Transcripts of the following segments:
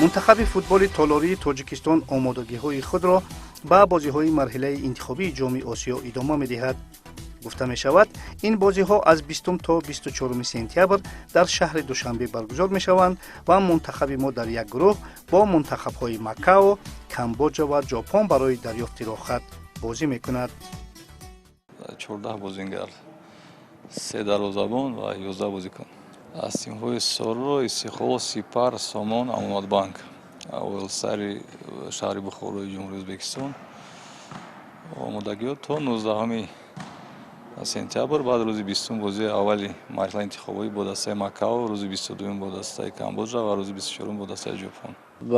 Мунтахаби футболи толории Тоҷикистон омодагиҳои худро ба бозиҳои марҳилаи интихобии Ҷоми Осиё идома медиҳад. Гуфта мешавад, ин бозиҳо аз 20 то 24 сентябр дар шаҳри Душанбе баргузор мешаванд ва мунтахаби мо дар як гурӯҳ бо мунтахабҳои Макао, Камбоҷа ва Ҷопон барои дарёфти роҳхат бозӣ мекунад. 14 бозингар, се дарвозабон ва 11 бозикун аз тимҳои Соро, Истиқлол, Сипар, Сомон, Амонатбанк, Овелсари шаҳри Бухорои Ҷумҳурии Ӯзбекистон. Омодагиҳо то 19 сентябр, баъд рӯзи 20 бозии аввали марҳилаи интихобӣ бо дастаи Макао, рӯзи 22 бо дастаи Камбоҷа ва рӯзи 24 бо дастаи Ҷопон.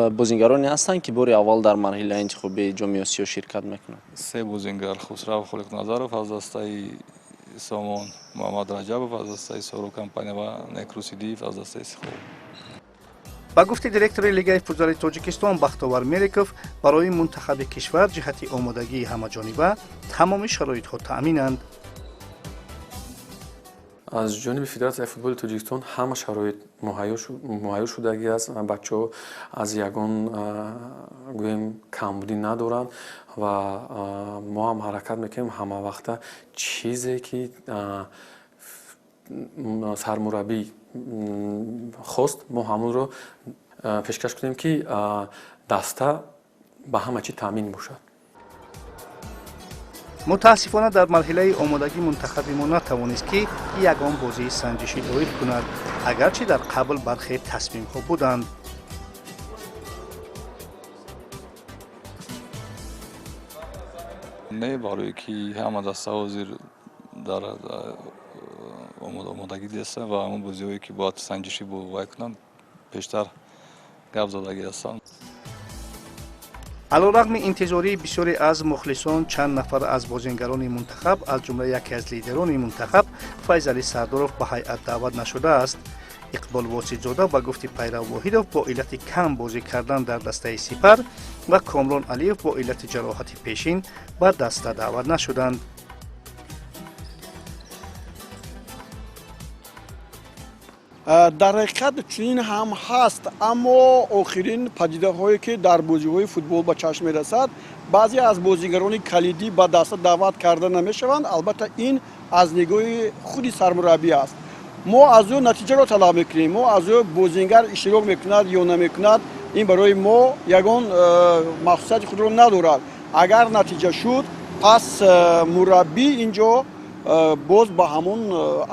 Бозингароне ҳастанд, ки бори аввал дар марҳилаи интихобии Ҷоми Осиё ширкат мекунанд? Се бозингар: Хусрав Холиқназаров аз дастаи Сомон, Муҳаммад Раҷабов аз дастаи Соро компания ва Некрусидиев аз дастаи Истиқлол. Ба гуфти директори Лигаи футзали Тоҷикистон Бахтовар Меликов, барои мунтахаби кишвар ҷиҳати омодагии ҳамаҷониба тамоми шароитҳо таъминанд. Аз ҷониби Федератсияи футболи Тоҷикистон ҳама шароит муҳайё шудагӣ аст. Бачаҳо аз ягон, гӯем, камбудӣ надоранд ва мо ҳам ҳаракат мекунем, ҳамавақта чизе ки сармураббӣ хост, мо ҳамонро пешкаш кунем, ки даста ба ҳама чӣ таъмин бошад. Мутаассифона, дар марҳилаи омодагӣ мунтахаби мо натавонист, ки ягон бозии санҷишӣ доир кунад, агарчи дар қабл бархе тасмимҳо буданд. Не, барое ки ҳама даста ҳозир дар омодагӣ дидастанд ва ҳамон бозиҳое ки бояд санҷишӣ вай кунанд, пештар гап задагӣ ҳастанд. Алорағми интизории бисёре аз мухлисон, чанд нафар аз бозингарони мунтахаб, аз ҷумла яке аз лидерони мунтахаб Файзалӣ Сардоров, ба ҳайат даъват нашудааст. Иқбол Воситзода, ба гуфти Пайрав Воҳидов, бо иллати кам бозӣ кардан дар дастаи Сипар ва Комрон Алиев бо иллати ҷароҳати пешин ба даста даъват нашуданд. Дар ҳақиқат чунин ҳам ҳаст, аммо охирин падидаҳое, ки дар бозиҳои футбол ба чашм мерасад, баъзе аз бозигарони калидӣ ба даста даъват карда намешаванд. Албатта, ин аз нигоҳи худи сармураббӣ аст. Мо аз ӯ натиҷаро талаб мекунем. Мо аз ӯ бозингар иштирок мекунад ё намекунад, ин барои мо ягон махсусияти худро надорад. Агар натиҷа шуд, пас мураббӣ ин ҷо боз ба ҳамон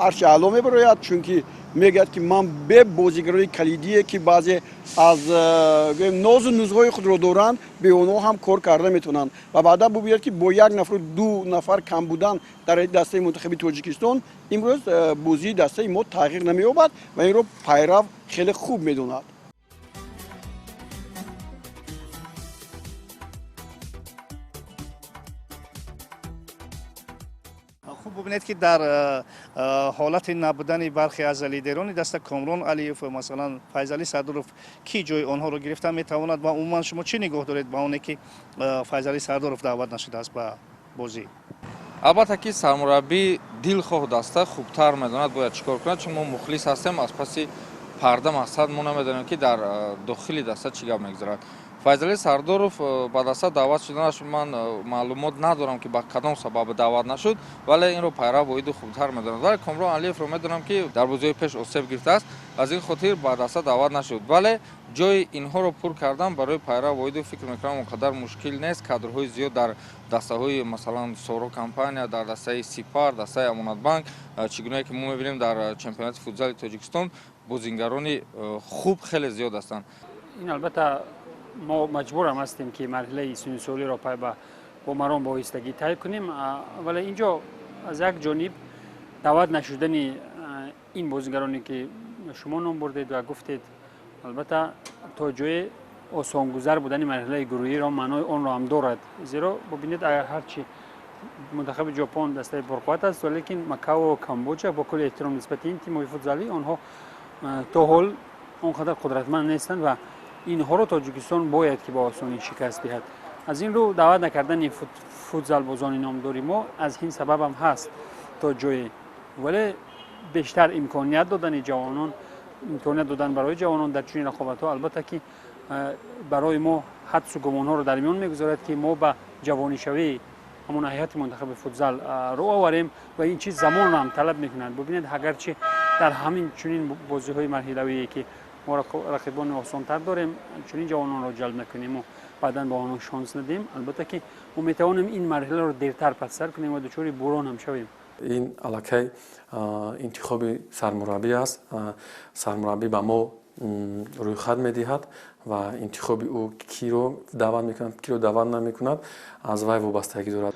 арши аъло мебарояд, чунки мегӯяд, ки ман бе бозигарони калидие, ки баъзе аз гӯем нозу нузҳои худро доранд, бе онҳо ҳам кор карда метавонанд. Ва баъдан бубинед, ки бо як нафару ду нафар кам будан дар дастаи мунтахаби Тоҷикистон имрӯз бозии дастаи мо тағйир намеёбад ва инро Пайрав хеле хуб медонад. Хуб, бубинед, ки дар ҳолати набудани бархе аз лидерони даста, Комрон Алиев масалан, Файзалӣ Сардоров, кӣ ҷои онҳоро гирифта метавонад ва умуман шумо чӣ нигоҳ доред ба оне, ки Файзалӣ Сардоров даъват нашудааст ба бозӣ? Албатта ки сармураббӣ дилхоҳ даста хубтар медонад, бояд чӣ кор кунад, чун мо мухлис ҳастем, аз паси парда, мақсад, мо намедонем, ки дар дохили даста чӣ гап мегузарад. Файзалӣ Сардоров ба даста даъват шуданаш ман маълумот надорам, ки ба кадом сабаб даъват нашуд, вале инро Пайрав Воҳиду хубтар медонад. Вале Комрон Алиевро медонам, ки дар бозиҳои пеш осеб гирифтааст, аз ин хотир ба даста даъват нашуд. Вале ҷои инҳоро пур кардан барои Пайрав Воҳиду, фикр мекунам, он қадар мушкил нест. Кадрҳои зиёд дар дастаҳои, масалан, Соро компания, дар дастаи Сипар, дастаи Амонатбанк, чӣ гунае ки мо мебинем, дар чемпионати футзали Тоҷикистон бозингарони хуб хеле зиёд ҳастанд. Ин албатта мо маҷбурам ҳастем, ки марҳилаи синнусолиро бо маром бо оҳистагӣ тай кунем, вале ин ҷо аз як ҷониб даъват нашудани ин бозигароне, ки шумо ном бурдед ва гуфтед, албатта то ҷое осонгузар будани марҳилаи гурӯҳиро маънои онро ҳам дорад. Зеро бубинед, агар ҳарчи мунтахаби Ҷопон дастаи пурқувват аст, валекин Макао, Камбоҷа, бо кулли эҳтиром нисбати ин тимҳои футзалӣ, онҳо то ҳол он қадар қудратманд нестанд ва инҳоро Тоҷикистон бояд ки ба осонӣ шикаст диҳад. Аз ин рӯ даъват накардани футзалбозони номдори мо аз ин сабабам ҳаст то ҷое, вале бештар имконият додани ҷавонон, имконият додан барои ҷавонон дар чунин рақобатҳо, албатта ки Барои мо ҳадсу гумонҳоро дар миён мегузорад, ки мо ба ҷавонишавии ҳамон ҳайати мунтахаби футзал рӯ оварем ва ин чиз замонро ҳам талаб мекунад. Бубинед, агарчи дар ҳамин чунин бозиҳои марҳилавие, ки мо рақибони осонтар дорем, чунин ҷавононро ҷалб накунем ва баъдан ба онҳо шонс надиҳем, албатта ки мо метавонем ин марҳиларо дертар пасар кунем ва дучори бурон ҳам шавем. Ин аллакай интихоби сармураббӣ аст. Сармураббӣ ба мо рӯйхат медиҳад ва интихоби ӯ, киро даъват мекунад, киро даъват намекунад, аз вай вобастагӣ дорад.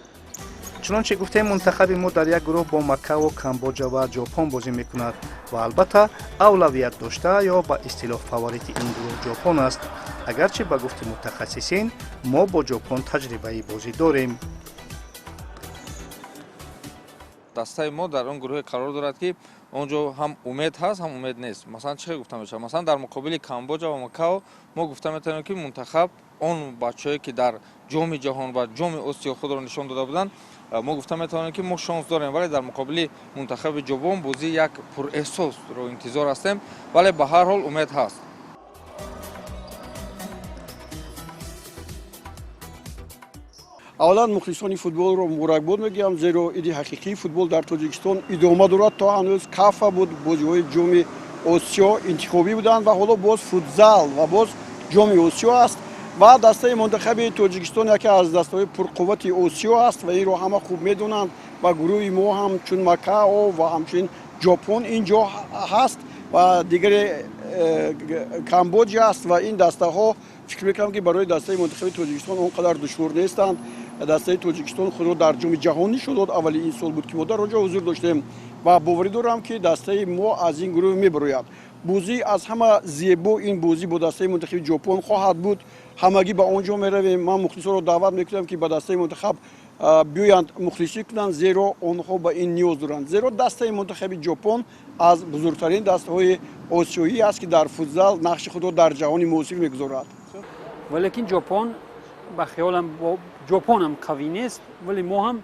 Чунончи гуфтем, мунтахаби мо дар як гурӯҳ бо Макао, Камбоҷа ва Ҷопон бозӣ мекунад ва албатта авлавият дошта ё ба истилоҳ фаворити ин гурӯҳ Ҷопон аст, агарчи ба гуфти мутахассисин мо бо Ҷопон таҷрибаи бозӣ дорем. Дастаи мо дар он гурӯҳе қарор дорад, ки он ҷо ҳам умед ҳаст, ҳам умед нест. Масалан, чӣ гуфта мешавад? Масалан, дар муқобили Камбоҷа ва Макао мо гуфта метавонем, ки мунтахаб он бачаҳое, ки дар Ҷоми ҷаҳон ва Ҷоми Осиё худро нишон дода буданд, мо гуфта метавонем, ки мо шонс дорем, вале дар муқобили мунтахаби Ҷопон бозии як пурэҳсосро интизор ҳастем, вале ба ҳар ҳол умед ҳаст. Аввалан, мухлисони футболро муборакбод мегӯям, зеро иди ҳақиқии футбол дар Тоҷикистон идома дорад. То ҳанӯз Кафа буд, бозиҳои Ҷоми Осиё интихобӣ буданд ва ҳоло боз футзал ва боз Ҷоми Осиё аст ва дастаи мунтахаби Тоҷикистон яке аз дастаҳои пурқуввати Осиё аст ва инро ҳама хуб медонанд. Ва гурӯҳи мо ҳам чун Макао ва ҳамчунин Ҷопон ин ҷо ҳаст ва дигаре Камбоҷа аст ва ин дастаҳо, фикр мекунам, ки барои дастаи мунтахаби Тоҷикистон он қадар душвор нестанд. Дастаи Тоҷикистон худро дар Ҷоми ҷаҳон нишон дод. Аввали ин сол буд, ки мо дар он ҷо ҳузур доштем ва боварӣ дорам, ки дастаи мо аз ин гурӯҳ мебарояд. Бозӣ аз ҳама зебо ин бозӣ бо дастаи мунтахаби Ҷопон хоҳад буд. Ҳамагӣ ба он ҷо меравем. Ман мухлисонро даъват мекунам, ки ба дастаи мунтахаб биёянд, мухлисӣ кунанд, зеро онҳо ба ин ниёз доранд, зеро дастаи мунтахаби Ҷопон аз бузургтарин дастаҳои осиёӣ аст, ки дар футзал нақши худро дар ҷаҳони муосир мегузорад. Валекин Ҷопон, ба хаёлам, Ҷопонам қавӣ нест, вале мо ҳам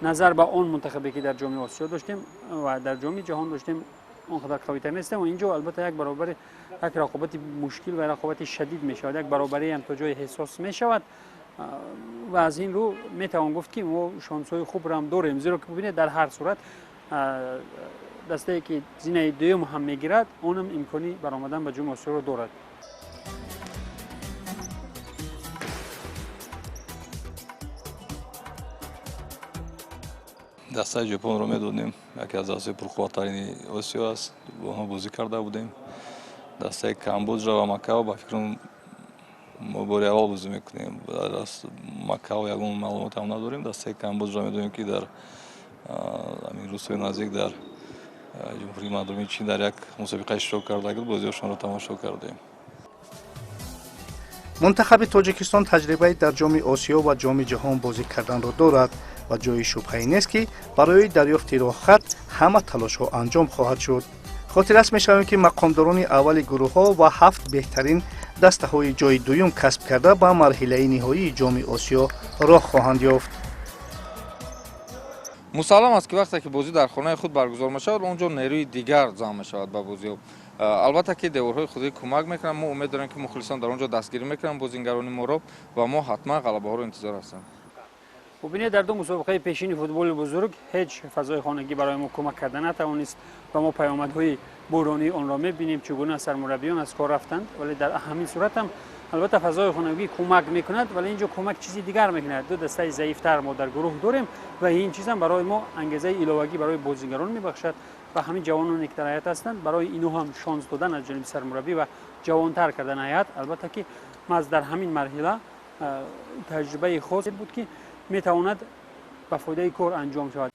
назар ба он мунтахабе, ки дар Ҷоми Осиё доштем ва дар Ҷоми ҷаҳон доштем, он қадар қавитар нестем. Ва инҷо албатта як баробари як рақобати мушкил ва рақобати шадид мешавад, як баробариам то ҷое ҳиссос мешавад ва аз ин рӯ метавон гуфт, ки мо шонсҳои хубро ҳам дорем, зеро ки бубинед, дар ҳар сурат дастае, ки зинаи дуюм ҳам мегирад, онам имкони баромадан ба Ҷоми Осиёро дорад. Дастаи Ҷопонро медонем, яке аз дастаи пурқувваттарини Осиё аст, бо онҳо бозӣ карда будем. Дастаи Камбоҷа ва Макао, ба фикрам, мо бори аввал бозӣ мекунем. Макао ягон маълумотам надорем. Дастаи Камбоҷа медонем, ки дар ҳамин рӯзҳои наздик дар Ҷумҳурии Мардумии Чин дар як мусобиқа иштирок карда буд, бозиҳошонро тамошо кардем. Мунтахаби Тоҷикистон таҷрибаи дар Ҷоми Осиё ва Ҷоми ҷаҳон бозӣ карданро дорад ва ҷои шубҳае нест, ки барои дарёфти роҳхат ҳама талошҳо анҷом хоҳад шуд. Хотиррас мешавем, ки мақомдорони аввали гурӯҳҳо ва ҳафт беҳтарин дастаҳои ҷои дуюм касб карда ба марҳилаи ниҳоии Ҷоми Осиё роҳ хоҳанд ёфт. Мусаллам аст, ки вақте ки бозӣ дар хонаи худ баргузор мешавад, он ҷо нерӯи дигар ҷамъ мешавад ба бозиҳо. Албатта ки деворҳои худӣ кӯмак мекунанд. Мо умед дорем, ки мухлисон дар он ҷо дастгирӣ мекунанд бозингарони моро ва мо ҳатман ғалабаҳоро интизор ҳастем. Бубинед, дар ду мусобиқаи пешини футболи бузург ҳеҷ фазои хонагӣ барои мо кӯмак карда натавонист ва мо паёмадҳои буҳронии онро мебинем, чӣ гуна сармураббиён аз кор рафтанд. Вале дар ҳамин сурат ҳам албатта фазои хонагӣ кӯмак мекунад, вале инҷо кӯмак чизи дигар мекунад. Ду дастаи заифтар мо дар гурӯҳ дорем ва ин чизам барои мо ангезаи иловагӣ барои бозигарон мебахшад ва ҳамин ҷавононе, ки дар ҳайат ҳастанд, барои инҳо ҳам шонс додан аз ҷониби сармураббӣ ва ҷавонтар кардан ҳайат, албатта ки маҳз дар ҳамин марҳила таҷрибаи хосе буд, ки метавонад ба фоидаи кор анҷом шавад.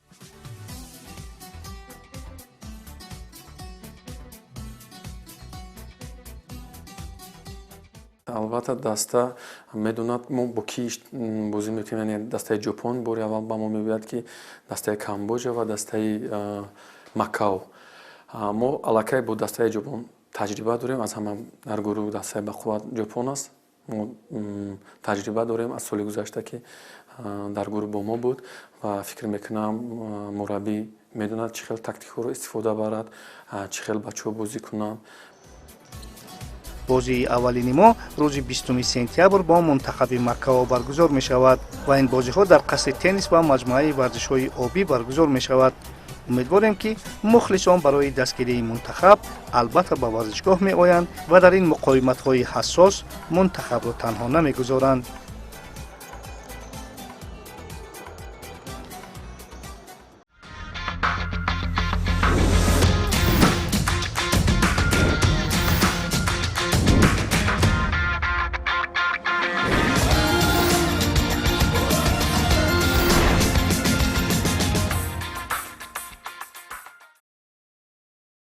Албатта, даста медонад, мо бо ки бозӣ мекунем, яъне дастаи Ҷопон бори аввал ба мо мегӯяд, ки дастаи Камбоҷа ва дастаи Макао. Мо аллакай бо дастаи Ҷопон таҷриба дорем. Аз ҳама дар гурӯҳ дастаи бақувват Ҷопон аст. Мо таҷриба дорем аз соли гузашта, ки дар гурӯҳ бо мо буд, ва фикр мекунам, мураббӣ медонад, чӣ хел тактикҳоро истифода барад, чӣ хел бачаҳо бозӣ кунанд. Бозии аввалини мо рӯзи 20 сентябр бо мунтахаби Макао баргузор мешавад ва ин бозиҳо дар қасри теннис ва маҷмӯаи варзишҳои обӣ баргузор мешавад. Умедворем, ки мухлисон барои дастгирии мунтахаб албатта ба варзишгоҳ меоянд ва дар ин муқовиматҳои ҳассос мунтахабро танҳо намегузоранд.